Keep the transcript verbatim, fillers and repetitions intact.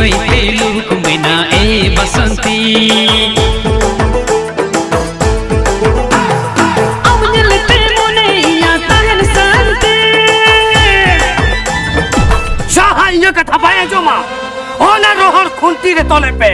ᱢᱟᱹᱭᱛᱮ look ᱢᱮᱱᱟ ᱮ ᱵᱟᱥᱚᱱᱛᱤ᱾ ᱟᱢ ᱧᱮᱞᱛᱮ ᱢᱚᱱᱮᱭᱟ ᱛᱟᱦᱮᱱ ᱥᱟᱱᱛᱤ᱾ ᱡᱟᱦᱟᱸ ᱤᱧᱟᱹᱜ ᱠᱟᱛᱷᱟ ᱵᱟᱭ ᱟᱸᱡᱚᱢᱟ, ᱚᱱᱟ ᱨᱚᱦᱚᱲ ᱠᱷᱩᱱᱴᱤ ᱨᱮ ᱛᱚᱞᱮ ᱯᱮ᱾